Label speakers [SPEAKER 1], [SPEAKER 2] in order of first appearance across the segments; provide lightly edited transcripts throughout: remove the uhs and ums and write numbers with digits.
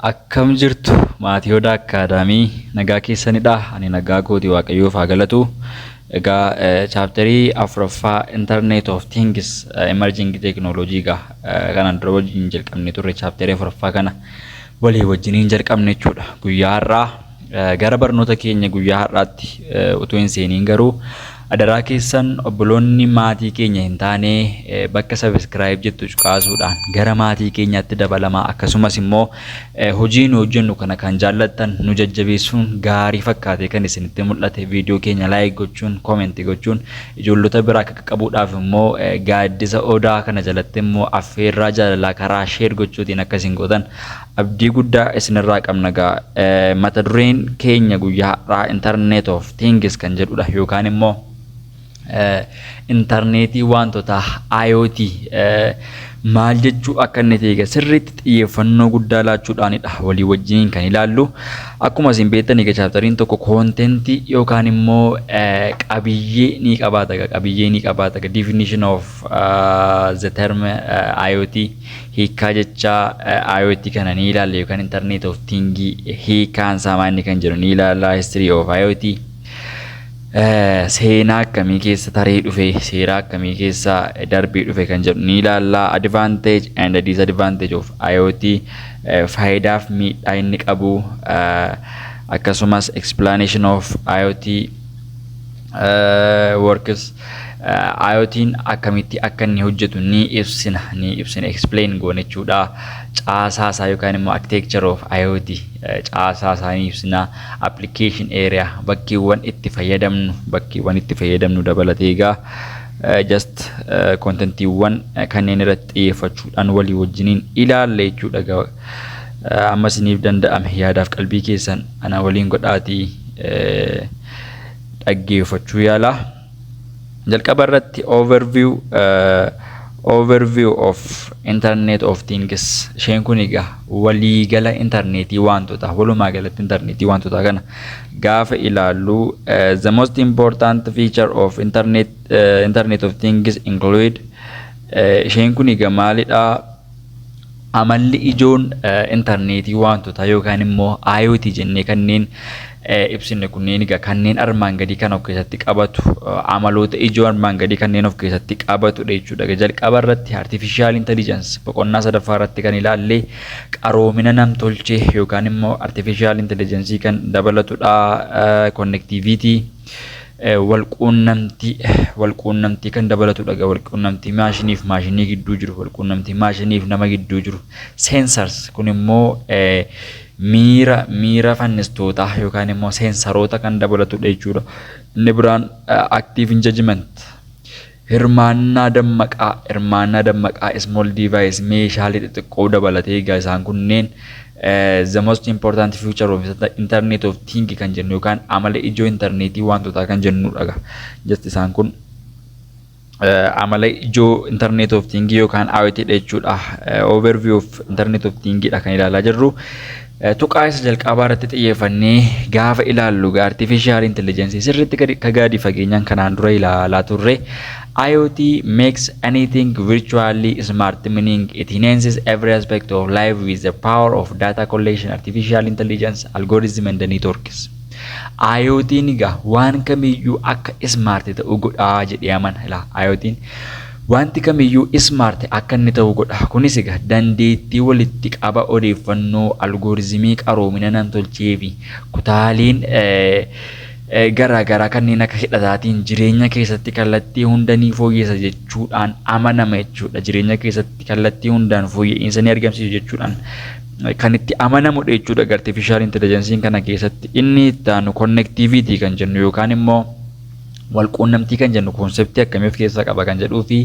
[SPEAKER 1] Akkam jirtu, maatii Odaa Academy? Nagaa keessanidha. Ani nagaa kooti, Waaqayyoof haa galatu. Egaa chapterii afuraffaa Internet of Things Emerging Technology egaa kanaan dura wajjin jalqabne turre, chapterii afuraffaa kana walii wajjiniin jalqabne jechuudha. Guyyaa har'aa gara barnoota keenya guyyaa har'aatti utuu hin seeniin garuu, adaraa keessan, obboloonni maatii keenya hin taane bakka subscribe jettu cuqaasuudhaan gara maatii keenyaatti dabalamaa. Akkasumas immoo hojii nu hojjennu kana kan jaallattan, nu jajjabeessuun gaarii fakkaate kan isinitti mul'ate, viidiyoo keenya like gochuun, commentii gochuun, ijoollota biraa akka qaqqabuudhaaf immoo gaaddisa Odaa kana jalatti immoo affeerraa jaalalaa karaa share gochuutiin akka isin gootan abdii guddaa isinirraa qabna. Gaa mata dureen keenya guyyaa har'aa Internet of Things kan jedhudha, yookaan immoo intarneetii wantoota, IoT, maal jechuu akka inni ta'e sirriitti xiyyeeffannoo guddaa laachuudhaanidha walii wajjiniin kan ilaallu. Akkuma isin beektan egaa chapteriin tokko contentii yookaan immoo qabiyyee ni qabaata, qabiyyee ni qabaata. Definition of the term IoT, hiikkaa jecha IoT kana ni ilaalla, yookaan Internet of Things hiikkaan isaa maal inni kan jedhu ni ilaalla. History of IoT, seenaa akkamii keessa taree dhufe, seera akkamii keessa darbee dhufe kan jedhu ni ilaalla. Advantage and disadvantage of IoT, faayidaaf miidhaa inni qabu, akkasumas explanation of IoT works, IoT'n akkamitti akka inni hojjetu ni ibsina, explain goone jechuudha. Caasaa isaa yookaan immoo architecture of IoT, caasaa isaa ni ibsina. Application area, bakkeewwan itti fayyadamnu dabalatee egaa just contentiiwwan kanneen irratti xiyyeeffachuudhaan walii wajjiniin ilaalla jechuudha. Amma isiniif danda'ame yaadaaf qalbii keessan ana waliin godhaatii dhaggeeffachuu yaala. Jalqaba irratti overview of Internet of Things. Isheen kun egaa waliigala intarneetii wantoota, walumaa galatti intarneetii wantoota kana gaafa ilaallu, the most important feature of Internet of Things include, isheen kun egaa maalidha? Amalli ijoon intarneetii wantoota yookaan immoo IoT jennee kanneen ibsine kunneen egaa kanneen armaan gadii kan of keessatti qabatu, amaloota ijoo armaan gadii kanneen of keessatti qabatudha jechuudha. Jalqaba irratti artificial intelligence, boqonnaa sadaffaa irratti kan ilaalle, qaroomina namtolchee yookaan immoo artificial intelligence kan dabalatudha. Connectivity, walquunnamtii kan dabalatudha. Walquunnamtii maashiniif maashinii gidduu jiru, walquunnamtii maashiniif nama gidduu jiru. Sensors, kun immoo miira fannistootaa yookaan immoo sensoroota kan dabalatudha jechuudha. Inni biraan active engagement, hirmaannaa dammaqaa, small device, meeshaalee xixiqqoo dabalatee egaa isaan kunneen the most important feature of Internet of Things kan jennu yookaan amala ijoo intarneetii wantootaa kan jennudha. Just isaan kun amala ijoo Internet of Things yookaan IoT dha jechuudha. Overview of Internet of Things dha kan ilaalaa jirru. Tuqaa isa jalqabaa irratti xiyyeeffannee gaafa ilaallu, artificial intelligence sirriitti gadi fageenyaan kanaan dura ilaalaa turre. IoT makes anything virtually smart, meaning it enhances every aspect of life with the power of data collection, artificial intelligence, algorithm and the networks. IoT'n egaa waan kamiyyuu akka smart ta'u godhaa jedhee amana. Ilaa, IoT'n wanti kamiyyuu smart akka inni ta'u godha. Kunis egaa dandeettii walitti qaba odeeffannoo, algorithmii, qaroomina namtolchee fi kutaaleen garaa garaa kanneen akka hidhataatiin jireenya keessatti kallattii hunda ni fooyyessa jechuudhaan amanama jechuudha. Jireenya keessatti kallattii hundaan fooyya'insa ni argamsiisu jechuudhaan kan itti amanamudha jechuudha artificial intelligence kana keessatti. Inni itti aanu connectivity kan jennu yookaan immoo walquunnamtii kan jennu conceptii akkamii of keessaa qaba kan jedhuu fi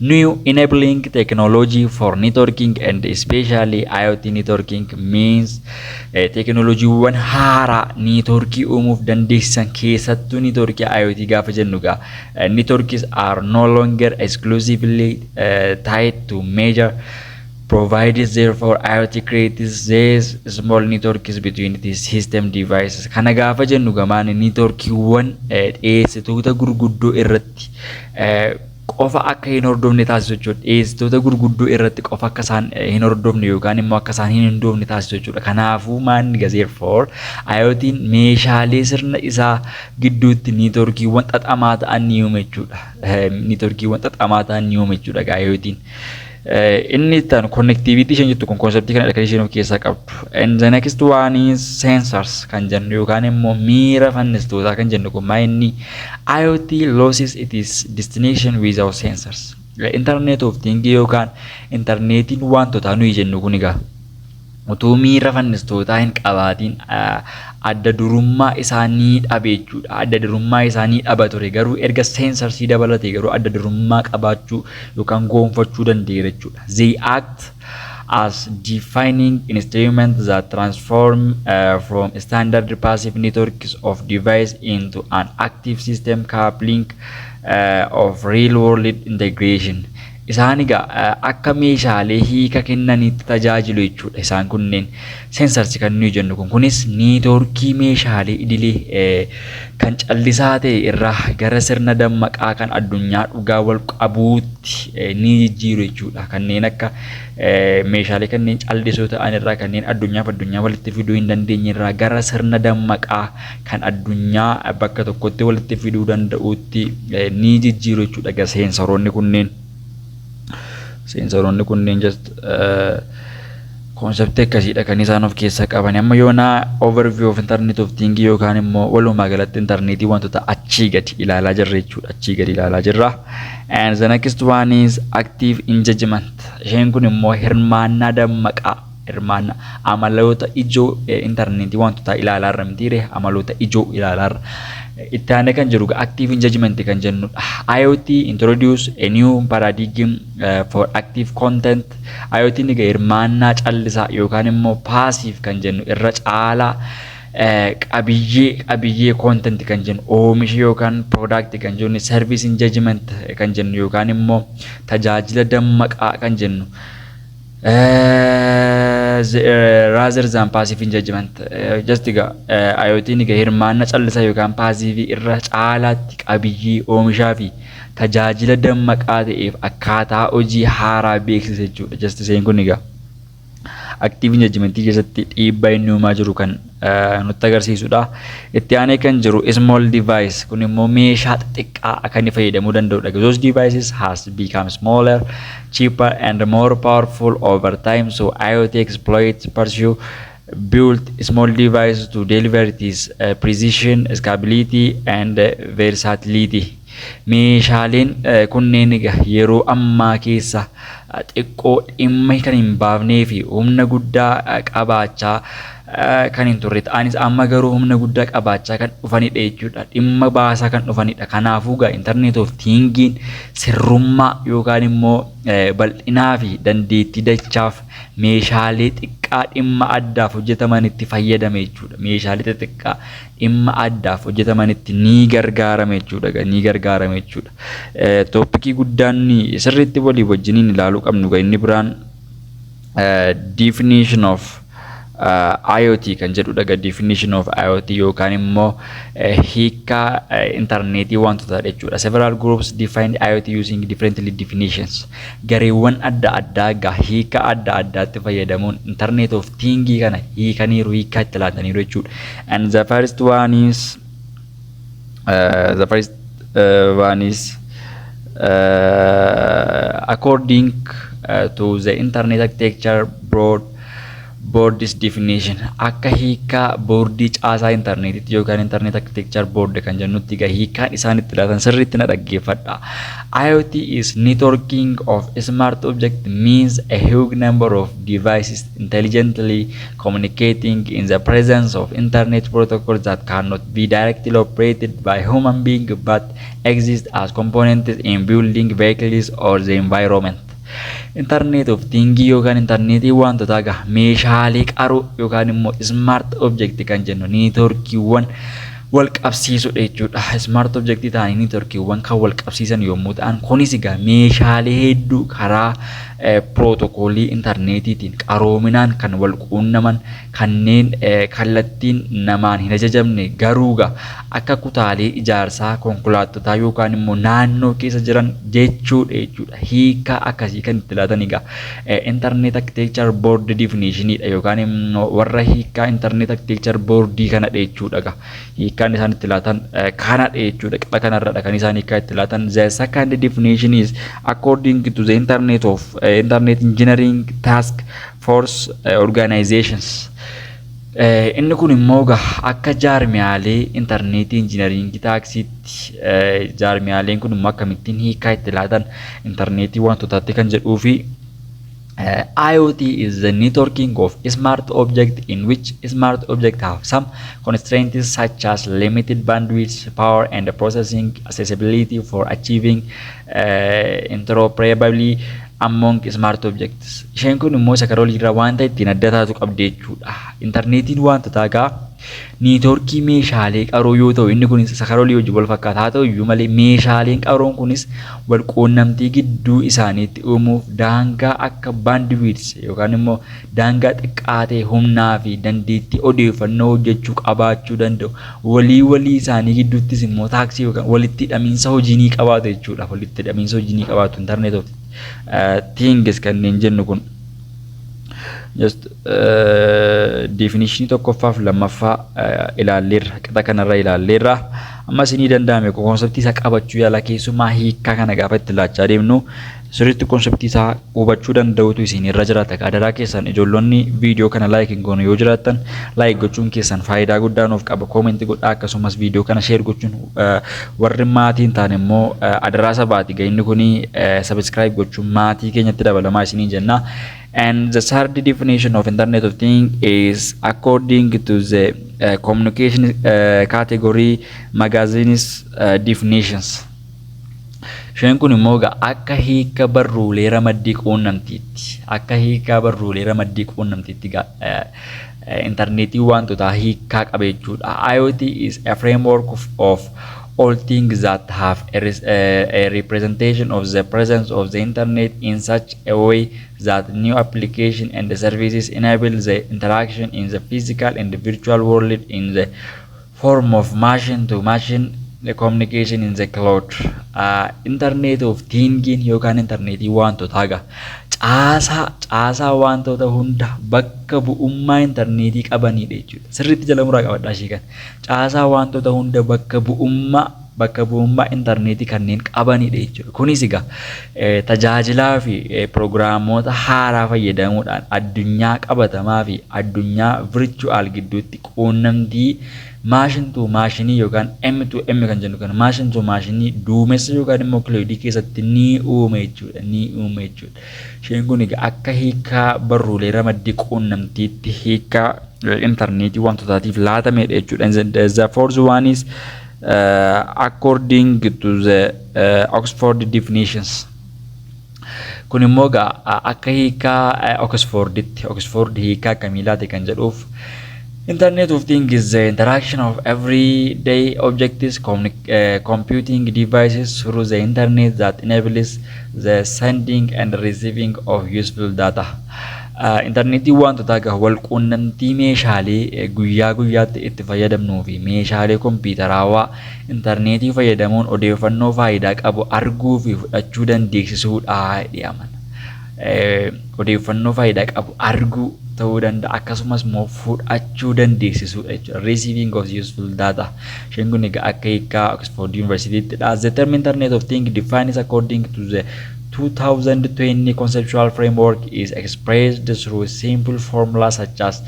[SPEAKER 1] new enabling technology for networking and especially IoT networking means teknooloojiiwwan haaraa networkii uumuuf dandeessisan, keessattuu networkii IoT gaafa jennu gaa, networks are no longer exclusively tied to major providers. Therefore, IoT creates these small networks between the system devices. Kana gaafa jennu gamaan networkiiwwan dhiyeessitoota gurguddoo irratti qofa akka hin hordofne taasisu jechuudha. Dhiyeessitoota gurguddoo irratti qofa akka isaan hin hordofne yookaan immoo akka isaan hin hundoofne taasisu jechuudha. Kanaafuu maanni therefore IoT'n meeshaalee sirna isaa gidduutti niitoorkiiwwan xaxamaa ta'an ni uuma jechuudha. Niitoorkiiwwan xaxamaa ta'an ni uuma jechuudha IoT'n. Inni itti aanu connectivity isheen jettu kun conceptii kanadha kan isheen of keessaa qabdu. And the next one is sensors kan jennu yookaan immoo miira fannistootaa kan jennu kun maa inni IoT loses its distinction without sensors. Internet of Things yookaan intarneetiin wantoota nuyi jennu kun egaa utuu miira fannistootaa hin qabaatiin adda durummaa isaanii dhabe jechuudha. Adda durummaa isaanii dhaba ture, garuu erga sensorsii dabalate garuu adda durummaa qabaachuu yookaan goonfachuu danda'eera jechuudha. They act as defining instruments that transform from standard passive networks of device into an active system capable of real world integration. Isaan egaa akka meeshaalee hiika kennanitti tajaajilu jechuudha. Isaan kunneen sensorsi kan nuyi jennu kun kunis niitoorkii meeshaalee idilee kan callisaa ta'e irraa gara sirna dammaqaa kan addunyaa dhugaa wal qabuutti ni jijjiiru jechuudha. Kanneen akka meeshaalee kanneen callisoo ta'an irraa, kanneen addunyaaf addunyaa walitti fiduu hin dandeenye irraa gara sirna dammaqaa kan addunyaa bakka tokkotti walitti fiduu danda'utti ni jijjiiru jechuudha seensoroonni kunneen. Seensoroonni kunneen just conceptii akkasiidha kan isaan of keessaa qaban. Amma yoonaa overview of internet of things yookaan immoo walumaa galatti intarneetii wantoota achii gadi ilaalaa jirra jechuudha. Achii gadi ilaalaa jirra. And the next one is active engagement. Isheen kun immoo hirmaannaa dammaqaa, hirmaannaa amaloota ijoo intarneetii wantoota ilaalaa irra mitiire, amaloota ijoo ilaalaa irra. Itti aanee kan jiru active engagement kan jennudha. IoT introduce a new paradigm for active content. IoT ni hirmaannaa callisaa yookaan immoo passive kan jennu irra caalaa qabiyyee content kan jennu, oomisha yookaan product kan jennu, service engagement kan jennu yookaan immoo tajaajila dammaqaa kan jennu rather than passive engagement. Just egaa IoT ni hirmaannaa callisaa yookaan passive irra caalaatti qabiyyee oomishaa fi tajaajila dammaqaa ta'eef akkaataa hojii haaraa beeksisa jechuudha. Just isheen kun egaa active engagementii keessatti dhiibbaa inni uumaa jiru kan nutti agarsiisudha. Itti aanee kan jiru small device, kun immoo meeshaa xixiqqaa akka inni fayyadamuu danda'udha. Those devices has become smaller, cheaper and more powerful over time, so IoT exploits pursue build small devices to deliver its precision, scalability and versatility. Meeshaaleen kunneen egaa yeroo ammaa keessa xiqqoo dhimma kan hin baafnee fi humna guddaa qabaachaa kan hin turre ta'anis, amma garuu humna guddaa qabaachaa kan dhufanidha jechuudha. Dhimma baasaa kan dhufanidha. Kanaafuu egaa internet of thingiin sirrummaa yookaan immoo bal'inaa fi dandeettii dachaaf meeshaalee xiqqaa dhimma addaaf hojjetamanitti fayyadame jechuudha. Meeshaalee xixiqqaa dhimma addaaf hojjetamanitti ni gargaarame jechuudha. Ni gargaarame jechuudha. Topicii guddaan sirriitti walii wajjiniin ilaaluu qabnu inni biraan definition of IoT kan jedhudha. Definition of IoT yookaan immoo hiika intarneetii wantoota jechuudha. Several groups defined IoT using different definitions. Gareewwan adda addaa egaa hiika adda addaatti fayyadamuun internet of thingii kana hiikaniiru, hiikaa itti laataniiru jechuudha. And the first one is according to the internet architecture board's definition. Akka hiikaa boordii caasaa intarneetitti yookaan internet architecture board kan jennutti egaa hiikaan isaan itti laatan sirriitti na dhaggeeffadha. IoT is networking of smart object, means a huge number of devices intelligently communicating in the presence of internet protocols that cannot be directly operated by human being but exist as components in building, vehicles or the environment. Internet of Things yookaan intarneetii wantoota egaa meeshaalee qaroo yookaan immoo smart object kan jennu neetworkiiwwan wal qabsiisudha jechuudha. Smart object ta'anii neetworkiiwwan kan wal qabsiisan yommuu ta'an, kunis egaa meeshaalee hedduu karaa Pirootokoolii intarneetiitiin qaroominaan kan wal quunnaman, kanneen kallattiin namaan hin ajajamne, garuu akka kutaalee ijaarsaa konkolaattotaa yookaan immoo naannoo keessa jiran jechuudha jechuudha. Hiika akkasii kan itti laatan egaa Internet Architecture Board definitionidha yookaan immoo warra hiikaa Internet Architecture Boardii kanadha jechuudha egaa. Hiikkaan isaan itti laatan kanadha jechuudha. Qixa kanarradha kan isaan hiikaa itti laatan. The second definition is according to the Internet Engineering Task Force organizations. Inni kun immoo akka jaarmiyaalee intarneetii injiinaringii taaksiitti, jaarmiyaaleen kun immoo akkamittiin hiikaa itti laatan intarneetii wantootaatti kan jedhuu fi IoT is the networking of smart object in which smart object have some constraints such as limited bandwidth, power and processing accessibility for achieving interoperability among smart objects. Isheen kun immoo isa karaa oliirraa wanta ittiin adda taatu qabdi jechuudha. Intarneetiin wantoota egaa niitoorkii meeshaalee qaroo yoo ta'u, inni kunis isa karaa olii wajjin wal fakkaata. Haa ta'u iyyuu malee, meeshaaleen qaroon kunis wal quunnamtii gidduu isaaniitti uumuuf daangaa akka bandwidth yookaan immoo daangaa xiqqaa ta'e, humnaa fi dandeettii odeeffannoo hojjechuu qabaachuu danda'u. Walii walii isaanii gidduuttis immoo taaksii yookaan walitti hidhamiinsa hojii ni qabaatu jechuudha. Walitti hidhamiinsa hojii ni qabaatu Internet of Things kanneen jennu kun. Just definitionii tokkoffaa fi lammaffaa ilaalleerra, qixa kanarra ilaalleerra. Amma isinii danda'ame konseptii isaa qabachuu yaala. Keessumaa hiikkaa kana gaafa itti laachaa deemnu sirriitti konseptii isaa hubachuu danda'utu isin irra jiraata. Adaraa keessan, ijoollonni viidiyoo kana like hin goone yoo jiraattan, like gochuun keessan faayidaa guddaa nuuf qaba. Koomentii godhaa, akkasumas viidiyoo kana share gochuun, warri maatii hin taane immoo adaraa sabaati ga'inni kuni subscribe gochuun maatii keenyatti dabalamaa isinii jenna. And the third definition of Internet of Things is according to the communication category magazines definitions. Isheen kun immoo egaa akka hiika barruulee ramaddii quunnamtiitti, akka hiika barruulee ramaddii quunnamtiitti egaa intarneetii wantootaa hiikaa qaba jechuudha. IoT is a framework of all things that have a representation of the presence of the internet in such a way that new application and services enable the interaction in the physical and the virtual world in the form of machine to machine the communication in the cloud. Internet of Things yookaan interneetii wantootaa egaa caasaa wantoota hunda bakka bu'ummaa intarneetii qabanidha jechuudha. Sirriitti jala muraa qabadhaa ishee kana. Caasaa wantoota hunda bakka bu'ummaa intarneetii kanneen qabanidha jechuudha. Kunis egaa tajaajilaa fi piroogiraamoota haaraa fayyadamuudhaan addunyaa qabatamaa fi addunyaa virtual gidduutti quunnamtii machine to maashinii yookaan M to M kan jennu kana, machine to maashinii duumessa yookaan immoo kiloodii keessatti ni uume jechuudha. Ni uume jechuudha. Isheen kun egaa akka hiikaa barruulee ramaddii quunnamtiitti hiikaa intarneetii wantootaatiif laatamedha jechuudha. The fourth one is according to the Oxford definitions. Kun immoo egaa akka hiikaa Oxforditti, Oxford hiikaa akkamii laate kan jedhuuf, Internet of Things is the interaction of everyday objects, computing devices through the internet that enables the sending and receiving of useful data. Intarneetiin wantoota egaa wal quunnamtii meeshaalee guyyaa guyyaatti itti fayyadamnuu fi meeshaalee kompiitaraawaa intarneetii fayyadamuun odeeffannoo faayidaa qabu arguu fi fudhachuu dandeessisuudha jedhee amana. Odeeffannoo faayidaa qabu arguu ta'uu danda'a, akkasumas immoo fudhachuu dandeessisuudha jechuudha. Receiving of useful data. Isheen kun egaa akka hiikaa Oxford Universityttidha. The term Internet of Things defines according to the 2020 conceptual framework is expressed through simple formula such as,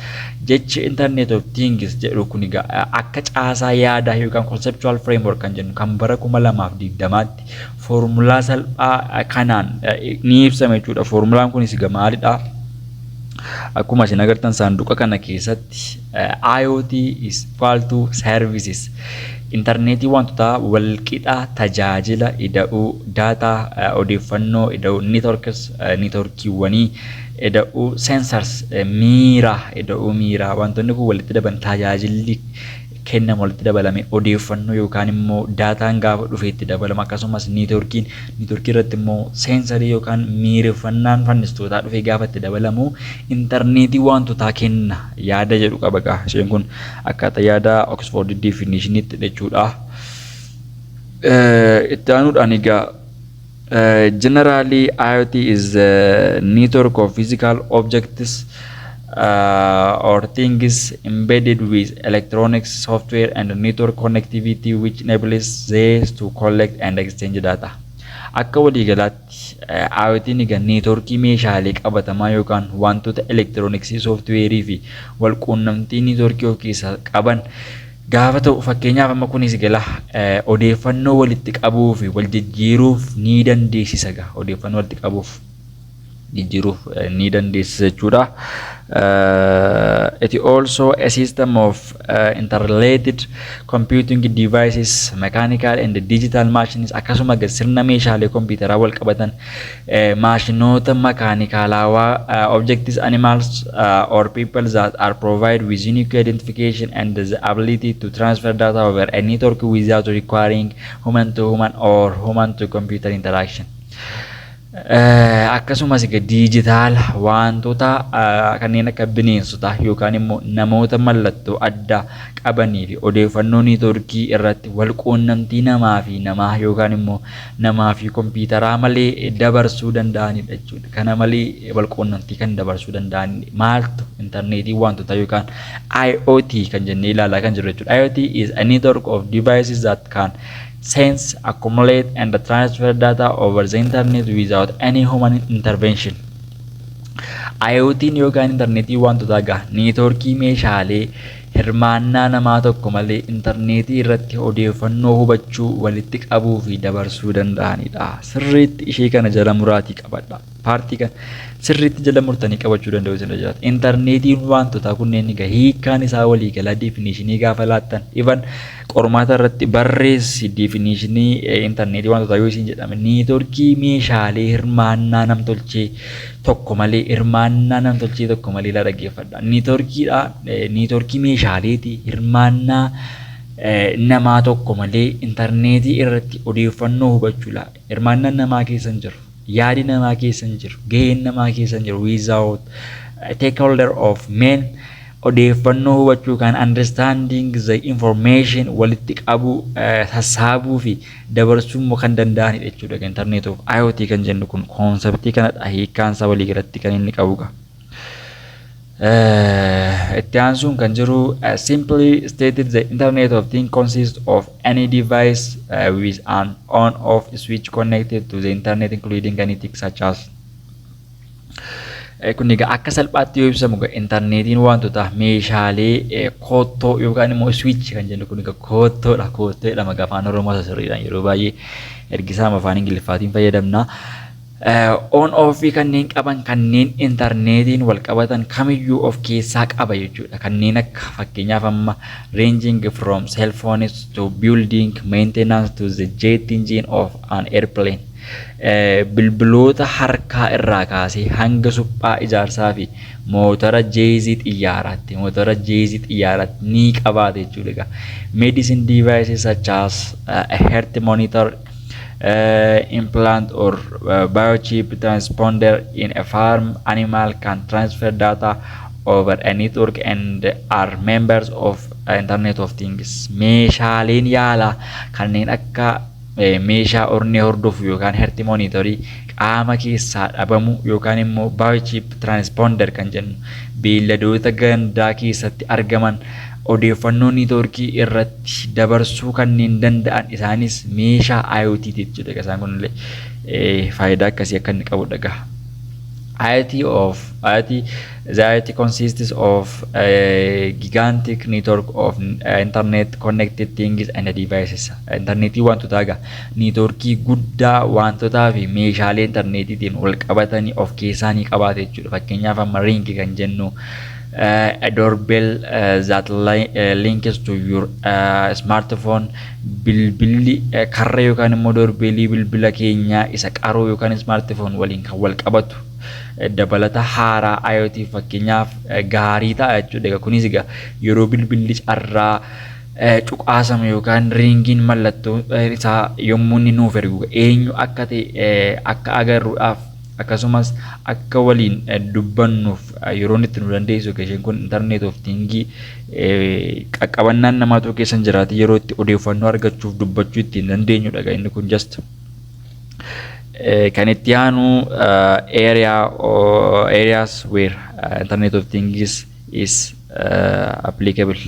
[SPEAKER 1] jechi Internet of Things jedhu kun egaa akka caasaa yaadaa yookaan conceptual framework kan jennu kan bara 2020tti foormulaa salphaa kanaan ni ibsama jechuudha. Foormulaan kunis egaa maalidha? Akkuma isin agartan saanduqa kana keessatti, IoT is equal to services. Intarneetii wantoota walqixa tajaajila ida'uu daataa, odeeffannoo, ida'uu networks, neetworkiiwwanii, ida'uu sensors, miira, ida'uu miiraa, wantoonni kun walitti daban tajaajilli kennamu walitti dabalame, odeeffannoo yookaan immoo daataan gaafa dhufe itti dabalama, akkasumas neetworkii irratti immoo sensorii yookaan miireffannaan fannistootaa dhufe gaafa itti dabalamu intarneetii wantootaa kenna yaada jedhu qaba gaa. Isheen kun akkaataa yaada Oxford definitionitti jechuudha. Itti aanuudhaan egaa, generally IoT is a network of physical objects or things embedded with electronics, software and network connectivity which enables these to collect and exchange data. Akka waliigalaatti IoT'n egaa neetworkii meeshaalee qabatamaa yookaan wantoota elektirooniksii, sooftiweerii fi walquunnamtii neetworkii of keessaa qaban gaafa ta'u, fakkeenyaaf amma kunis gala odeeffannoo walitti qabuu fi wal jijjiiruuf ni dandeessisa gaa, odeeffannoo walitti qabuuf jijjiiruuf ni dandeessisa jechuudha. It also a system of interrelated computing devices, mechanical and digital machines, akkasuma sirna meeshaalee kompiitaraa wal qabatan, maashinoota makaanikaalawaa, objects, animals or people that are provided with unique identification and the ability to transfer data over a network without requiring human to human or human to computer interaction. Akkasumas egaa diijitaala wantoota kanneen akka bineensotaa yookaan immoo namoota mallattoo addaa qabanii fi odeeffannoo neetworkii irratti wal quunnamtii namaa fi namaa yookaan immoo namaa fi kompiitaraa malee dabarsuu danda'anidha jechuudha. Kana malee wal quunnamtii kan dabarsuu danda'anidha. Maaltu intarneetii wantoota yookaan IoT kan jennee ilaalaa kan jirru jechuudha. IoT is a network of devices that can sense, accumulate and transfer data over the internet without any human intervention. IoT'n yookaan intarneetii wantoota egaa neetworkii meeshaalee hirmaannaa namaa tokko malee intarneetii irratti odeeffannoo hubachuu, walitti qabuu fi dabarsuu danda'anidha. Sirriitti ishee kana jala muraatii qabadha. Paartii kana sirriitti jala murtanii qabachuu danda'u isin jiraata. Intarneetiin wantoota kunneen egaa hiikkaan isaa waliigalaa definitionii gaafa laattan, even qormaata irratti barreessi definitionii intarneetii wantoota yoo isin jedhame, neetworkii meeshaalee hirmaannaa namtolchee tokko malee, hirmaannaa namtolchee tokko malee la dhaggeeffadha. Neetworkiidha, neetworkii meeshaaleeti, hirmaannaa namaa tokko malee intarneetii irratti odeeffannoo hubachuu la. Hirmaannaan namaa keessa hin jiru. Yaadi namaa keessa hin jiru. Gaheen namaa keessa hin jiru. Without stakeholder of men odeeffannoo hubachuu kan understanding the information walitti qabuu, sassaabuu fi dabarsuu immoo kan danda'anidha jechuudha. Internet of IoT kan jennu kun conceptii kanadha, hiikkaan isaa walii galatti kan inni qabu. Itti aansuun kan jiru, simply stated, the Internet of Things consists of any device with an on off switch connected to the internet, including anything such as. Kun egaa akka salphaatti yoo ibsamu, intarneetiin wantoota meeshaalee koottoo yookaan immoo switch kan jennu kun egaa koottoodha. Koottoo jedhama afaan Oromoo isa sirriidhaan, yeroo baay'ee ergisaa afaan Ingiliffaatiin fayyadamna. On off kanneen qaban, kanneen intarneetiin wal qabatan kamiyyuu of keessaa qaba jechuudha. Kanneen akka fakkeenyaaf amma ranging from cell phones to building maintenance to the jet engine of an airplane. Bilbiloota harkaa irraa kaasee hanga suphaa ijaarsaa fi motora jeetii xiyyaaraatti ni qabaata jechuudha. Egaa medicine devices such as a heart monitor implant or biochip transponder in a farm animal can transfer data over a network and are members of Internet of Things. Meeshaaleen yaalaa kanneen akka meeshaa onnee hordofu yookaan heart monitorii qaama keessaa dhabamu yookaan immoo biochip transponder kan jennu beelladoota gandaa keessatti argaman odeeffannoo neetworkii irratti dabarsuu kanneen danda'an isaanis meeshaa IoT jechuudha. Isaan kunillee faayidaa akkasii akka inni qabudha gaha. IoT of IoT the IoT consists of a gigantic network of internet connected things and devices. Interneetii wantootaa egaa neetworkii guddaa wantootaa fi meeshaalee interneetiitiin wal qabatanii of keessaa ni qabaata jechuudha. Fakkeenyaaf amma Ring kan jennu, a doorbell that links to your smartphone, bilbilli karra yookaan immoo doorbellii bilbila keenyaa isa qaroo yookaan smartphone waliin kan wal qabatu dabalata haaraa IoT fakkeenyaaf gaarii ta'a jechuudha. Kunis egaa yeroo bilbilli carraa Cuqaasame yookaan ringiin mallattoo isaa yommuu inni nuuf ergu eenyu akka ta'e akka agarruudhaaf, akkasumas akka waliin dubbannuuf yeroo inni itti nu dandeessu. Isheen kun Internet of Thingii qaqqabannaan namaatu keessa hin jiraate yeroo itti odeeffannoo argachuuf dubbachuu ittiin dandeenyudha inni kun just. Kan itti aanu areas where Internet of Things is applicable.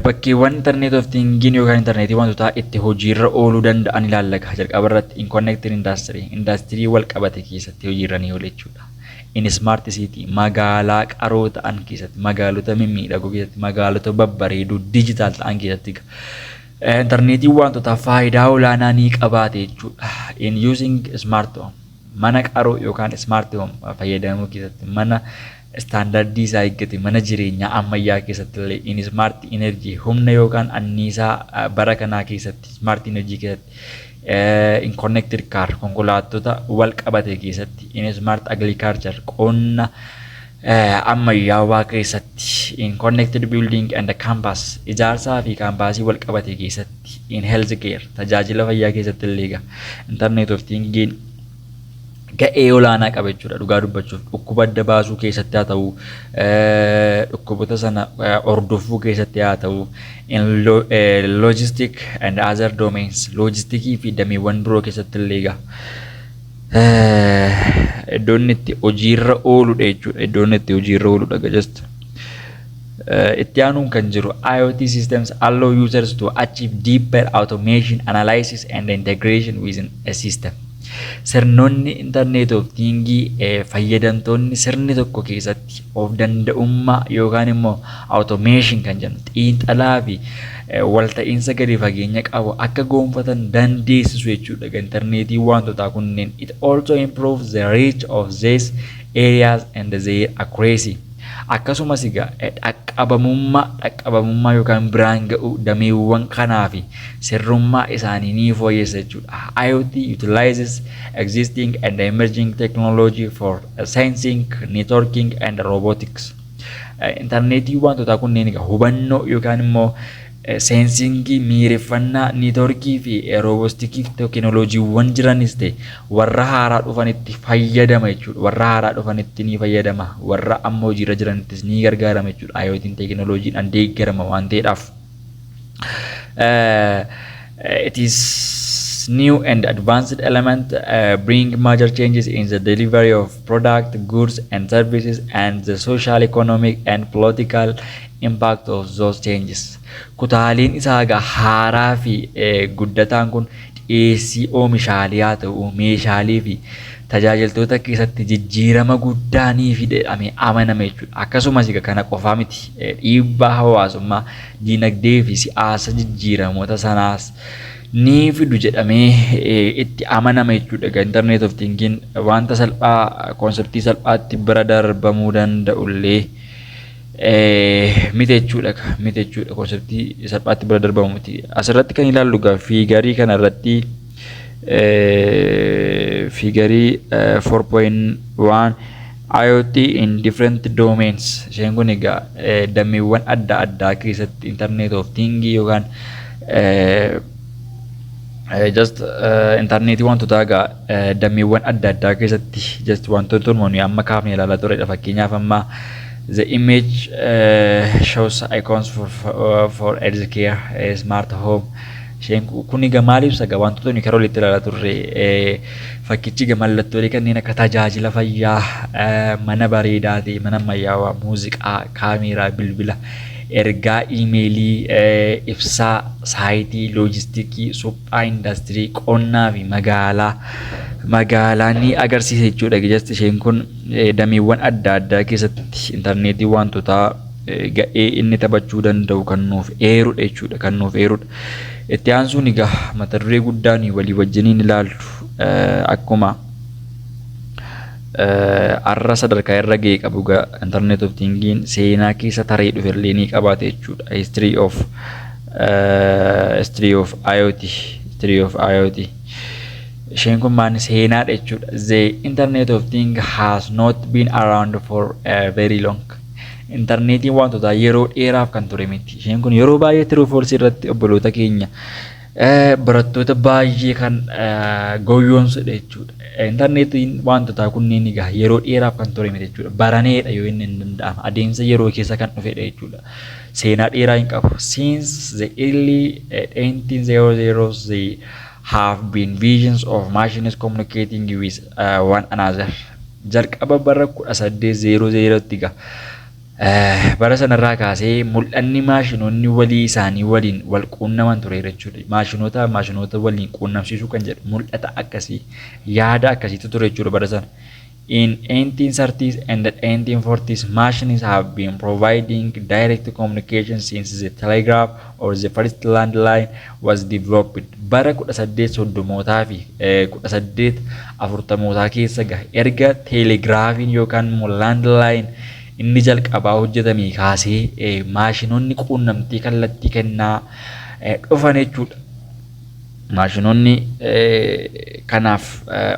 [SPEAKER 1] Bakkeewwan Internet of Things yookaan interneetii wantootaa itti hojiirra ooluu danda'an ilaallaka. Jalqaba irratti in connected industry, indaastirii wal qabate keessatti hojiirra ni oola jechuudha. In smart city, magaalaa qaroo ta'an keessatti, magaalota mimmiidhagoo keessatti, magaalota babbareedoo digital ta'an keessatti intarneetiin wantootaa faayidaa olaanaa ni qabaate jechuudha. In using smart home, mana qaroo yookaan smart home fayyadamuu keessatti, mana istaandardii isaa eeggate, mana jireenyaa ammayyaa keessatti illee, in smart energy, humna yookaan anniisaa bara kanaa keessatti, smart energy keessatti, in connected car, konkolaattota wal qabate keessatti, in smart agriculture, qonna ammayyaawaa keessatti, in connected building and campus, ijaarsaa fi kaampaasii wal qabate keessatti, in health care, tajaajila fayyaa keessatti illee egaa Internet of Things ga'ee olaanaa qaba jechuudha. Dhugaa dubbachuuf, dhukkuba adda baasuu keessatti haa ta'u, dhukkuboota sana hordofuu keessatti haa ta'u, in logistic and other domains, loojistikii fi dameewwan biroo keessatti illee egaa iddoo inni itti hojiirra ooludha jechuudha. Iddoo inni itti hojiirra ooludha just. Itti aanuun kan jiru IoT systems allow users to achieve deeper automation, analysis and integration within a system. Sirnoonni Internet of Things fayyadamtoonni sirni tokko keessatti of danda'ummaa yookaan immoo automation kan jennu, xiinxalaa fi walta'iinsa gadi fageenya qabu akka gonfatan dandeessisu jechuudha. Intarneetii wantootaa kunneen, it also improves the reach of these areas and their accuracy. Akkasumas egaa dhaqqabamummaa yookaan biraan ga'uu dameewwan kanaa fi sirrummaa isaanii ni fooyyessa jechuudha. IoT utilizes existing and emerging technology for sensing, networking and robotics. Intarneetii wantootaa kunneen egaa hubannoo yookaan immoo sensingii, miireffannaa, neetworkii fi roobostikii teekinooloojiiwwan jiranis ta'e warra haaraa dhufanitti fayyadama jechuudha. Warra haaraa dhufanitti ni fayyadama. Warra amma hojiirra jiranittis ni gargaarama jechuudha. IoT'n teekinooloojiidhaan deeggarama waan ta'eedhaaf. It is new and advanced element bring major changes in the delivery of product, goods and services and the social, economic and political impact of those changes. Kutaaleen isaa egaa haaraa fi guddataan kun dhiyeessii oomishaalee haa ta'u meeshaalee fi tajaajiltoota keessatti jijjiirama guddaa ni fida jedhamee amanama jechuudha. Akkasumas egaa kana qofaa miti, dhiibbaa hawaasummaa, diinagdee fi siyaasa jijjiiramoota sanaas ni fidu jedhamee itti amanama jechuudha. Egaa Internet of Things wanta salphaa, conceptii salphaatti bira darbamuu danda'ullee miti jechuudha, miti jechuudha, conceptii salphaatti bira darbamu miti. Asirratti kan ilaallu egaa figurii kana irratti, figurii 4.1, IoT in different domains. Isheen kun egaa dameewwan adda addaa keessatti Internet of Things yookaan just intarneetii wantoota egaa dameewwan adda addaa keessatti just wantoota nuyi amma kaafne ilaalaa turedha. Fakkeenyaaf amma the image shows icons for healthcare, smart home. Isheen kun egaa maal ibsa? Egaa wantoota nuyi karaa olitti ilaalaa turre, fakkichi egaa mallattoolee kanneen akka tajaajila fayyaa, mana bareedaa ta'e, mana ammayyaawaa, muuziqaa, kaameeraa, bilbila, ergaa iimeelii, ibsaa, saayitii, loojistikii, suphaa indaastirii, qonnaa fi magaalaa ni agarsiisa jechuudha. Just isheen kun dameewwan adda addaa keessatti intarneetii wantootaa ga'ee inni taphachuu danda'u kan nuuf eerudha jechuudha, kan nuuf eerudha. Itti aansuun egaa mata duree guddaa nuyi walii wajjiniin ilaallu, akkuma har'a sadarkaa irra ga'e qabu egaa Internet of Things seenaa keessa taree dhufellee ni qabaate jechuudha. History of IoT, history of IoT. Isheen kun maal seenaadha jechuudha. The Internet of Things has not been around for very long. Intarneetiin wantootaa yeroo dheeraaf kan ture miti. Isheen kun yeroo baay'ee true false irratti obboloota keenya barattoota baay'ee kan gowwoomsudha jechuudha. Intarneetiin wantootaa kunneen egaa yeroo dheeraaf kan ture miti jechuudha. Baraneedha yoo inni hin danda'ama. Adeemsa yeroo keessa kan dhufedha jechuudha. Seenaa dheeraa hin qabu. Since the early 1800s, there have been visions of machines communicating with one another. Jalqaba bara 1800tti egaa bara sanarraa kaasee mul'anni maashinoonni walii isaanii waliin wal quunnaman ture jechuudha. Maashinoota waliin quunnamsiisuu kan jedhu mul'ata akkasii, yaada akkasiitu ture jechuudha bara sana. In 1830s and the 1840s, machines have been providing direct communication since the telegraph or the first landline was developed. Bara 1830mootaa fi 1840mootaa keessa gahe erga teelegiraafiin yookaan immoo landline inni jalqabaa hojjetamee kaasee maashinoonni quunnamtii kallattii kennaa dhufan jechuudha. Maashinoonni kanaaf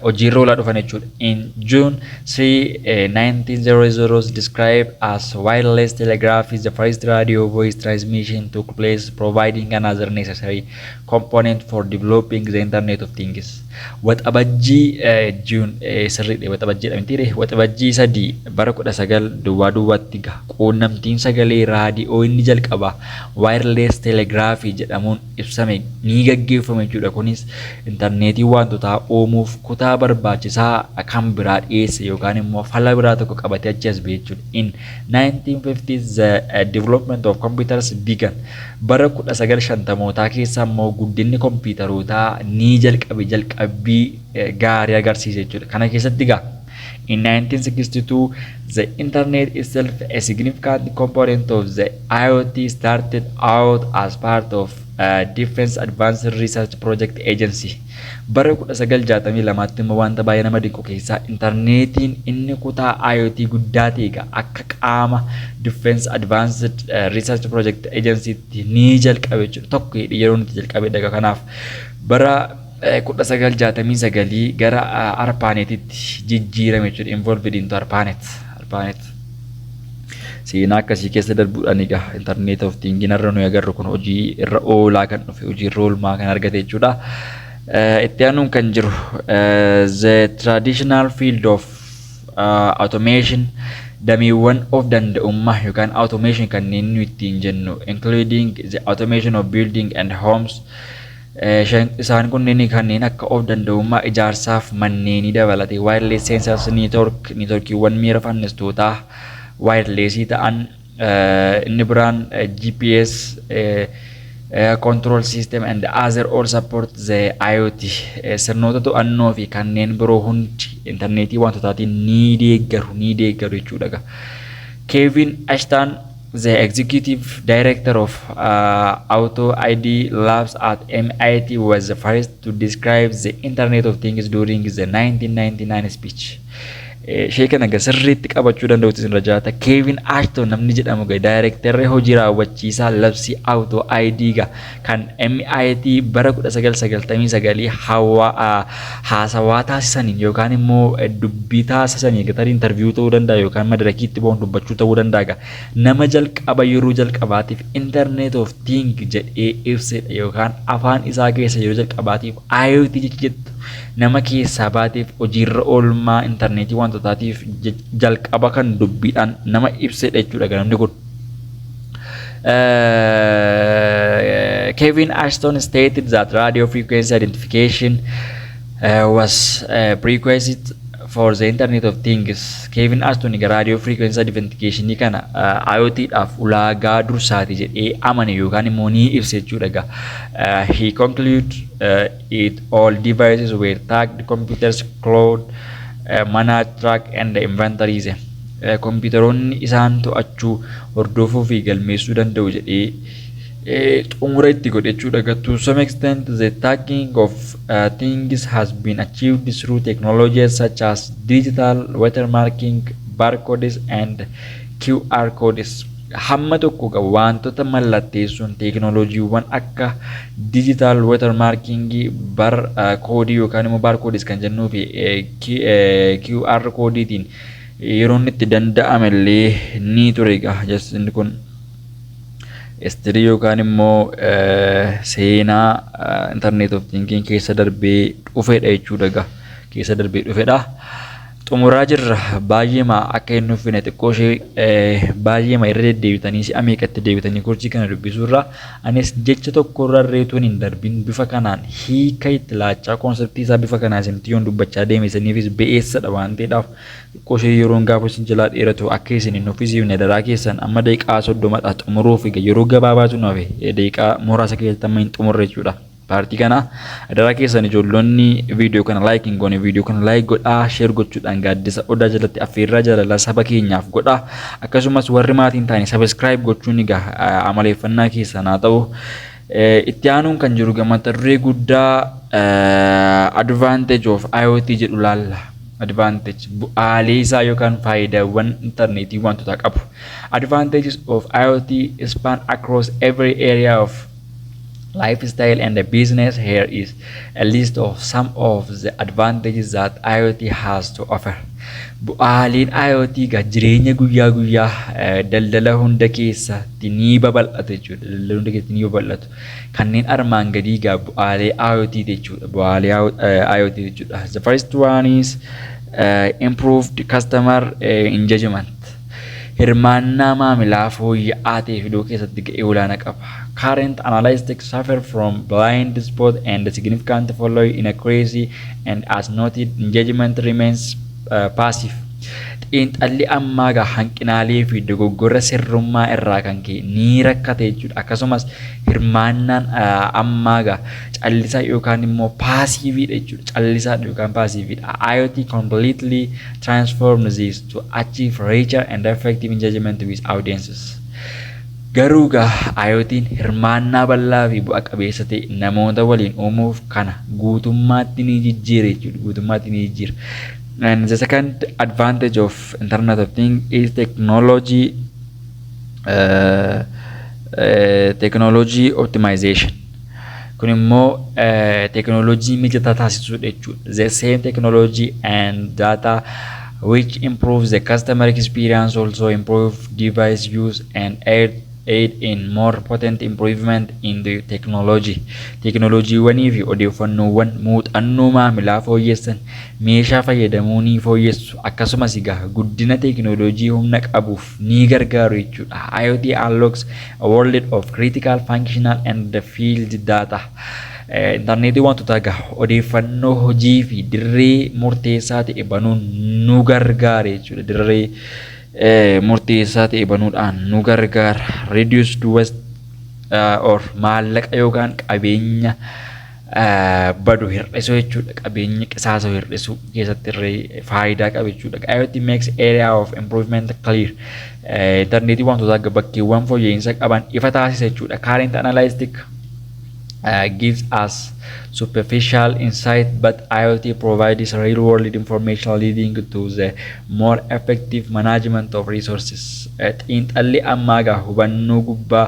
[SPEAKER 1] hojiirra oolaa dhufan jechuudha. In June 3, 1900, described as wireless telegraphy, the first radio voice transmission took place, providing another necessary component for developing the Internet of Things. Waxabajjii, June sirriidha, waxabajjiidha mitiire, Waxabajjii 3 bara 1900tti gaha quunnamtiin sagalee raadiyoo inni jalqabaa wireless telegraphy jedhamuun ibsame ni gaggeeffame jechuudha. Kunis intarneetii wantootaa uumuuf kutaa barbaachisaa kan biraa dhiyeesse yookaan immoo fala biraa tokko qabatee achi as ba'e jechuudha. In 1950s, the development of computers began. Bara 1950mootaa keessa immoo guddinni kompiitarootaa ni jalqabe, jalqabbii gaarii agarsiise jechuudha. Kana keessatti egaa in 1962, the internet itself, a significant component of the IoT, started out as part of Defense Advanced Research Project Agency. Bara 1962tti immoo wanta baay'ee nama dinqu keessaa intarneetiin inni kutaa IoT guddaa ta'e egaa akka qaama Defense Advanced Research Project Agencytti ni jalqabe jechuudha. Tokko yeroo nuti jalqabe dhaga kanaaf bara 1969 gara ARPANETitti jijjiirame jechuudha. Evolved into ARPANET. ARPANET. Seenaa akkasii keessa darbuudhaan egaa Internet of Things irra nuyi agarru kun hojii irra oolaa kan dhufe, hojii irra oolmaa kan argate jechuudha. Itti aanuun kan jiru the traditional field of automation, dameewwan of danda'ummaa yookaan automation kanneen nuyi ittiin jennu, including the automation of building and homes, isaan kunneen kanneen akka of danda'ummaa ijaarsaaf manneenii dabalatee, wireless sensors network, networkiiwwan miira fannistootaa wirelessii ta'an, inni biraan GPS control system and other, all support the IoT. Sirnoota to'annoo fi kanneen biroo hundi intarneetii wantootaatiin ni deeggaru jechuudha. Kevin Ashton, the executive director of Auto ID Labs at MIT, was the first to describe the Internet of Things during the 1999 speech. Ishee kana egaa sirriitti qabachuu danda'utu isin jiraata. Kevin Ashton namni jedhamu egaa daayirektarri hojii raawwachiisaa labsii Auto ID egaa kan MIT bara 1999 hawaa haasawaa taasisaniin yookaan immoo dubbii taasisanii, tarii interview ta'uu danda'a yookaan madarakiitti ba'uun dubbachuu ta'uu danda'a, egaa nama jalqaba yeroo jalqabaatiif Internet of Things jedhee ibsedha yookaan afaan isaa keessa yeroo jalqabaatiif IoT jettu nama keessaa baateef hojiirra oolmaa intarneetii wantootaatiif jalqaba kan dubbiidhaan nama ibsedha jechuudha namni kun. Kevin Ashton stated that radio frequency identification was a prerequisite for the Internet of Things. Kevin Ashton egaa radio frequency identification kana IoT dhaaf ulaagaa dursaati jedhee amane yookaan immoo ni ibse jechuudha egaa. He concluded it all devices were tagged, computers, cloud, manage, track and inventories. Kompiitaroonni isaan to'achuu, hordofuu fi galmeessuu danda'u jedhee xumura itti godhe jechuudha. To some extent, the tagging of things has been achieved through technologies such as digital watermarking, barcodes and QR codes. Hamma tokko qabu wantoota mallatteessuun teekinooloojiiwwan akka digital watermarking, bar koodii yookaan immoo barcodes kan jennuu fi QR koodiitiin Yeroo inni itti danda'ame illee ni ture egaa. Just inni kun history yookaan immoo seenaa Internet of Things keessa darbee dhufedha jechuudha egaa. Keessa darbee dhufedha. Xumuraa jirra. Baay'eema akka hin nuffine xiqqoo ishee baay'eema irra deddeebitanii, si'a meeqatti deebitanii koorsii kana dubbisuurra, anis jecha tokko irra reetuun hin darbin bifa kanaan hiika itti laachaa, conceptii isaa bifa kanaa isinitti yoon dubbachaa deeme isiniifis ba'eessadha waan ta'eedhaaf, xiqqoo ishee yeroon gaafa isin jalaa dheeratu akka isin hin nuffisiifne daraa keessan. Amma daqiiqaa 30dha, xumuruuf yeroo gabaabaatu nu hafe. Daqiiqaa muraasa keessatti amma hin xumurre jechuudha. Partii kana daraa keessan, ijoollonni viidiyoo kana like hin goone, viidiyoo kana like godhaa, share gochuudhaan gaaddisa odaa jalatti affeerraa jaalalaa saba keenyaaf godhaa. Akkasumas warri maatiin taane subscribe gochuun egaa amaleeffannaa keessan haa ta'u. Itti aanuun kan jiru mata duree guddaa advantage of IoT jedhu laalla. Advantage, bu'aalee isaa yookaan faayidaawwan intarneetii wantoota qabu. Advantages of IoT span across every area of lifestyle and the business. Here is a list of some of the advantages that IoT has to offer. Bu'aaleen IoT egaa jireenya guyyaa guyyaa, daldala hunda keessatti ni babal'atu jechuudha. Daldala hunda keessatti ni babal'atu. Kanneen armaan gadii egaa bu'aalee IoT jechuudha. Bu'aalee IoT jechuudha. The first one is improved customer engagement. Hirmaannaa maamilaa fooyya'aa ta'e fiduu keessatti ga'ee olaanaa qaba. Current analytics suffer from blind spot and significant follow inaccuracy, and as noted, engagement remains passive. Xiinxalli ammaa egaa hanqinaalee fi dogoggora sirrummaa irraa kan ka'e ni rakkate jechuudha. Akkasumas hirmaannaan ammaa egaa callisaa yookaan immoo passiveiidha jechuudha. Callisaadha yookaan passiveiidha. IoT completely transforms this to achieve richer and effective engagement with audiences. Garuu egaa IoT'n hirmaannaa bal'aa fi bu'a qabeessa ta'e namoota waliin uumuuf kana guutummaatti ni jijjiira jechuudha. Guutummaatti ni jijjiira. And the second advantage of Internet of Things is technology optimization. Kun immoo teknoolojii mijataa taasisuudha jechuudha. The same technology and data which improves the customer experience also improve device use and aid in more potent improvement in the technology. Teknooloojiiwwanii fi odeeffannoowwan muuxannoo maamilaa fooyyessan meeshaa fayyadamuu ni fooyyessu. Akkasumas egaa guddina teknooloojii humna qabuuf ni gargaaru jechuudha. IoT unlocks a world of critical functional and the field data. Intarneetii wantoota egaa odeeffannoo hojii fi dirree murteessaa ta'e banuun nu gargaara jechuudha. Dirree murteessaa ta'e banuudhaan nu gargaara. Reduced waste or maallaqa yookaan qabeenya badu hir'isuu jechuudha. Qabeenya qisaasa'u hir'isuu keessatti illee faayidaa qaba jechuudha. IoT makes area of improvement clear. Intarneetii wantoota bakkeewwan fooyya'insa qaban ifa taasisa jechuudha. Current analytic gives us superficial insight, but IoT provides real world information leading to the more effective management of resources. Xiinxalli ammaa egaa hubannoo gubbaa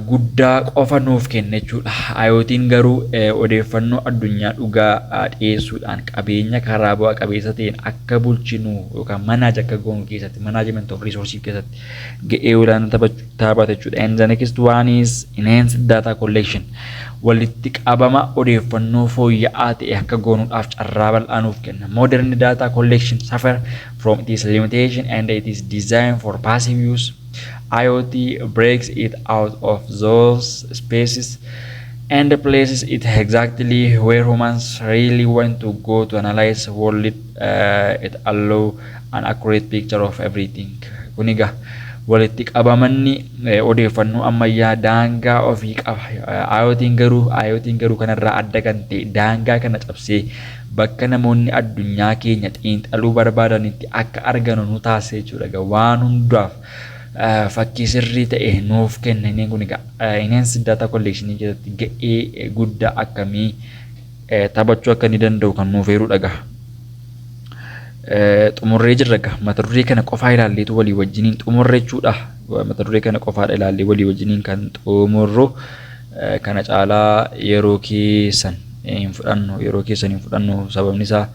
[SPEAKER 1] guddaa qofa nuuf kenna jechuudha. IoT'n garuu odeeffannoo addunyaa dhugaa dhiyeessuudhaan qabeenya karaa bu'a qabeessa ta'een akka bulchinu yookaan manage akka goonu keessatti, management of resources keessatti ga'ee olaanaa taphata jechuudha. And the next one is enhanced data collection. Walitti qabama odeeffannoo fooyya'aa ta'e akka goonuudhaaf carraa bal'aa nuuf kenna. Modern data collection suffer from its limitation and it is designed for passive use. IoT breaks it out of those spaces and places it exactly where humans really want to go to analyze world. It allow an accurate picture of everything. Kun egaa walitti qabamanni odeeffannoo ammayyaa daangaa ofii qaba. IoT'n garuu kanarraa adda kan ta'e, daangaa kana cabsee bakka namoonni addunyaa keenya xiinxaluu barbaadanitti akka arganu nu taasisa jechuudha. Waan hundaaf fakkii sirrii ta'e nuuf kenna. Inni kun egaa enhanced data collection keessatti ga'ee guddaa akkamii taphachuu akka inni danda'u kan nuuf eerudha egaa. Xumurree jirra egaa. Mata duree kana qofaa ilaalleetu walii wajjiniin xumurre jechuudha. Mata duree kana qofaadha ilaallee walii wajjiniin kan xumurru. Kana caalaa yeroo keessan hin fudhannu, yeroo keessan hin fudhannu. Sababni isaa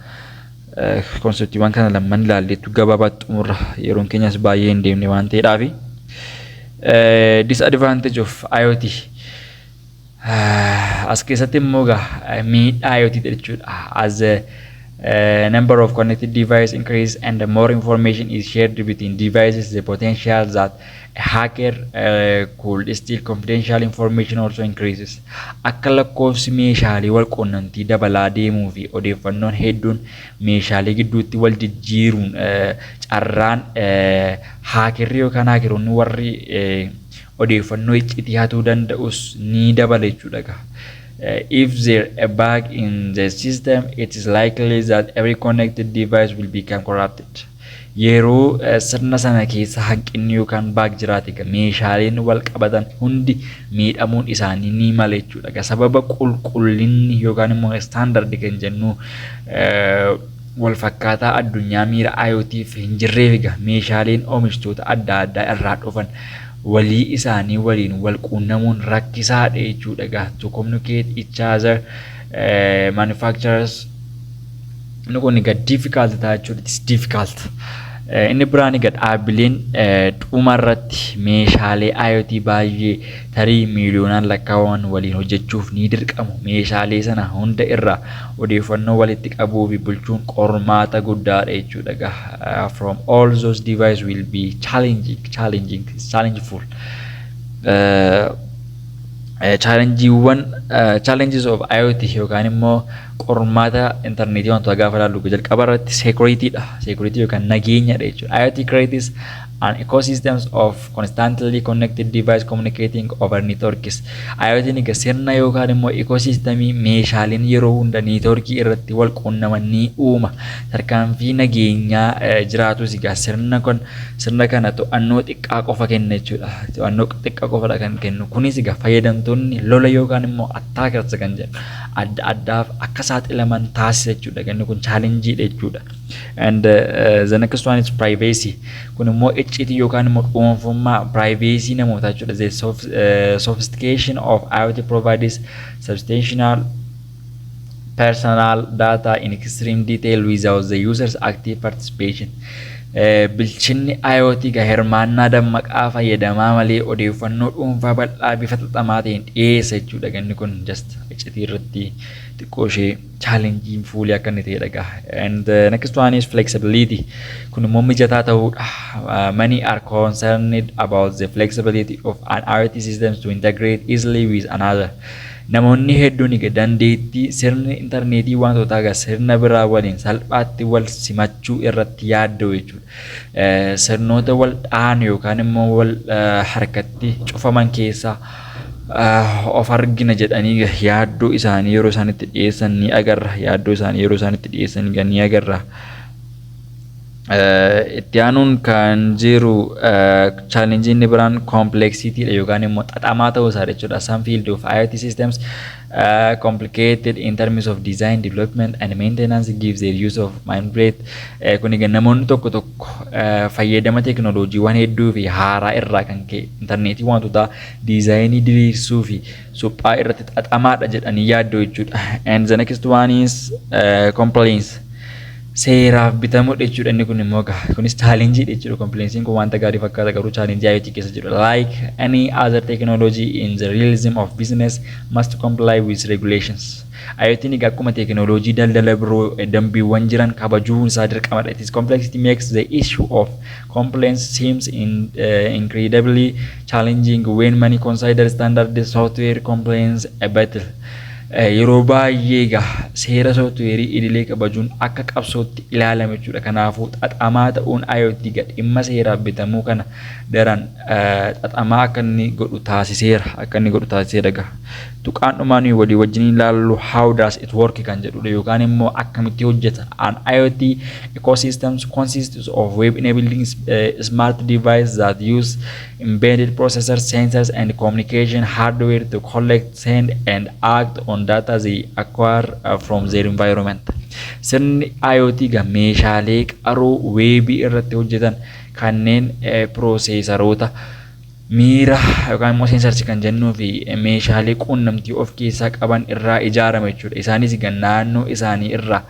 [SPEAKER 1] Conceptiiwwan kana lamman ilaalleettu gabaabaatti xumurra, yeroon keenyas baay'ee hin deemne waan ta'eedhaafi. Disadvantage of IoT. As keessatti immoo egaa miidhaa IoT jechuudha. As the number of connected devices increase and the more information is shared between devices, the potential that a hacker could steal confidential information also increases. Akka lakkoofsi meeshaalee wal quunnamtii dabalaa deemuu fi odeeffannoon hedduun meeshaalee gidduutti wal jijjiiruun, carraan hackerri yookaan hackeroonni warri odeeffannoo iccitii hatuu danda'us ni dabala jechuudha. If there a bug in the system, it is likely that every connected device will become corrupted. Yeroo sirna sana keessa hanqinni yookaan bug jiraate, meeshaaleen wal qabatan hundi miidhamuun isaanii ni mala jechuudha. Sababa qulqullinni yookaan immoo standard kan jennu wal fakkaataa addunyaa miira IoTf hin jirreef, egaa meeshaaleen oomishtoota adda addaa irraa dhufan walii isaanii waliin wal quunnamuun rakkisaadha jechuudha egaa, to communicate each other manufacturers. Inni kun egaa difficult ta'a jechuudha. It is difficult. Inni biraan egaa dhaabbileen dhumarratti meeshaalee IoT baay'ee tarii miiliyoonaan lakkaa'aman waliin hojjechuuf ni dirqamu. Meeshaalee sana hunda irraa odeeffannoo walitti qabuu fi bulchuun qormaata guddaadha jechuudha egaa. From all those devices will be challenging, challenging, challengeful. Challengeiiwwan, challenges of IoT yookaan immoo qormaata intarneetii wantoota gaafa ilaallu, jalqaba irratti security dha. Security yookaan nageenyadha jechuudha. IoT creates an ecosystems of constantly connected device communicating over networks. IoT egaa sirna yookaan immoo ecosystemii meeshaaleen yeroo hunda networkii irratti wal quunnaman ni uuma. Tarkaanfii nageenyaa jiraatus egaa sirna kun sirna kana to'annoo xiqqaa qofa kenna jechuudha. To'annoo xiqqaa qofadha kan kennu. Kunis egaa fayyadamtoonni lola yookaan immoo attackers kan jedhu adda addaaf akka saaxilaman taasisa jechuudha. Inni kun challengeiidha jechuudha. And the next one is privacy. Kun immoo icciitii yookaan immoo dhuunfummaa, privacy namootaa jechuudha. The sophistication of IoT provides substantial personal data in extreme detail without the user's active participation. Bilchinni IoT egaa hirmaannaa dammaqaa fayyadamaa malee odeeffannoo dhuunfaa bal'aa bifa xaxamaa ta'een dhiyeessa jechuudha. Inni kun just iccitii irratti xiqqoo ishee challengeiin fuulii akka inni ta'edha egaa. And the next one is flexibility. Kun immoo mijataa ta'uudha. Many are concerned about the flexibility of an IoT system to integrate easily with another. Namoonni hedduun egaa dandeettii sirni intarneetii wantootaa egaa sirna biraa waliin salphaatti wal simachuu irratti yaadda'u jechuudha. Sirnoota wal dha'an yookaan immoo wal harkatti cufaman keessaa of argina jedhanii yaaddoo isaanii yeroo isaan itti dhiyeessan ni agarra. Yaaddoo isaanii yeroo isaan itti dhiyeessan ni agarra. Itti aanuun kan jiru challengeiin inni biraan complexityidha yookaan immoo xaxamaa ta'uu isaa jechuudha. Some field of IoT systems complicated in terms of design, development and maintenance gives their use of mind. Kun egaa namoonni tokko tokko fayyadama teekinooloojiiwwan hedduu fi haaraa irraa kan ka'e intarneetii wantoota designii diriirsuu fi suphaa irratti xaxamaadha jedhanii yaaddoo jechuudha. And the next one is compliance. Seeraaf bitamuudha jechuudha inni kun immoo. Kunis challengeiidha jechuudha. Complianceiin kun wanta gaarii fakkaata, garuu challengeii IoT keessa jiru. Like any other technology in the realism of business must comply with regulations. IoT'n egaa akkuma teekinooloojii daldala biroo dambiiwwan jiran kabajuun isaa dirqamadha. Its complexity makes the issue of compliance seems incredibly challenging when many consider standard software compliance a battle. Yeroo baay'ee egaa seera sooftiweerii idilee kabajuun akka qabsootti ilaalama jechuudha. Kanaafuu xaxamaa ta'uun IoT egaa dhimma seeraaf bitamuu kana daran xaxamaa akka inni godhu taasiseera. Akka inni godhu taasiseera egaa. Tuqaan dhumaa nuyi walii wajjin ilaallu "How does it work?" kan jedhudha yookaan immoo akkamitti hojjeta. An IoT ecosystems consists of web enabling smart devices that use embedded processors, sensors and communication hardware to collect, send and act on data they acquire from their environment. Sirni IoT egaa meeshaalee qaroo weebii irratti hojjetan kanneen processoroota miira yookaan immoo sensors kan jennuu fi meeshaalee quunnamtii of keessaa qaban irraa ijaarame jechuudha. Isaanis egaa naannoo isaanii irraa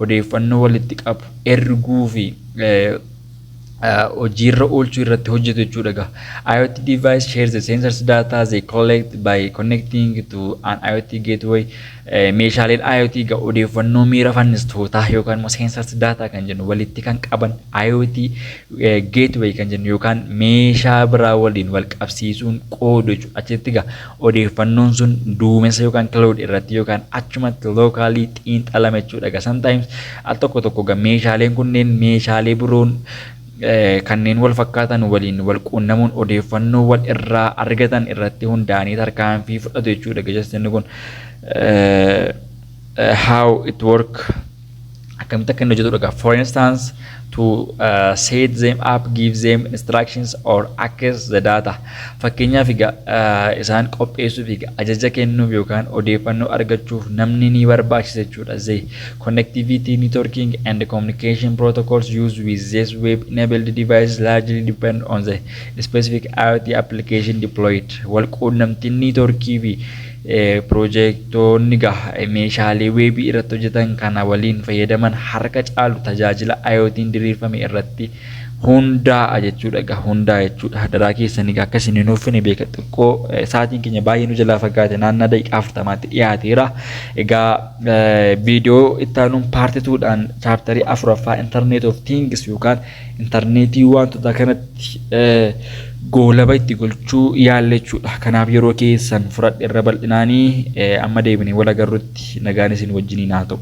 [SPEAKER 1] odeeffannoo walitti qabu, erguu fi hojiirra oolchuu irratti hojjetu jechuudha egaa. IoT device shares the sensors data they collect by connecting to an IoT gateway. Meeshaaleen IoT egaa odeeffannoo miira fannistootaa yookaan immoo sensors data kan jennu walitti kan qaban IoT gateway kan jennu yookaan meeshaa biraa waliin wal qabsiisuun qoodu jechuudha. Achitti egaa odeeffannoon sun duumessa yookaan cloud irratti yookaan achumatti locally xiinxalama jechuudha. Egaa sometimes al tokko tokko egaa meeshaaleen kunneen meeshaalee biroon kanneen wal fakkaatan waliin wal quunnamuun odeeffannoo wal irraa argatan irratti hundaa'anii tarkaanfii fudhatu jechuudha. Just inni kun how it work, akkamitti akka inni hojjetudha. For instance, to set them up, give them instructions or access the data. Fakkeenyaaf egaa isaan qopheessuuf egaa ajaja kennuuf yookaan odeeffannoo argachuuf namni ni barbaachisa jechuudha. The connectivity, networking and communication protocols used with this web enabled devices largely depend on the specific IoT application deployed. Wal quunnamtiin networkii fi piroojeektoonni meeshaalee weebii irratti hojjetan kana waliin fayyadaman harka caalu tajaajila IoT'n diriirfame irratti hundaa'a jechuudha. Egaa hundaa'a jechuudha. Daraa keessan egaa akka isin hin uffine beeka, xiqqoo sa'aatiin keenya baay'ee nu jalaa fagaate, naannoo daqiiqaa 40tti dhiyaateera. Egaa viidiyoo itti aanuun part twodhaan chapterii afuraffaa Internet of Things yookaan intarneetii wantoota kanatti goolaba itti gochuu yaalla jechuudha. Kanaaf yeroo keessan fudhadhe irra bal'inaanii amma deebinee wal agarrutti nagaan isin wajjiniin haa ta'u.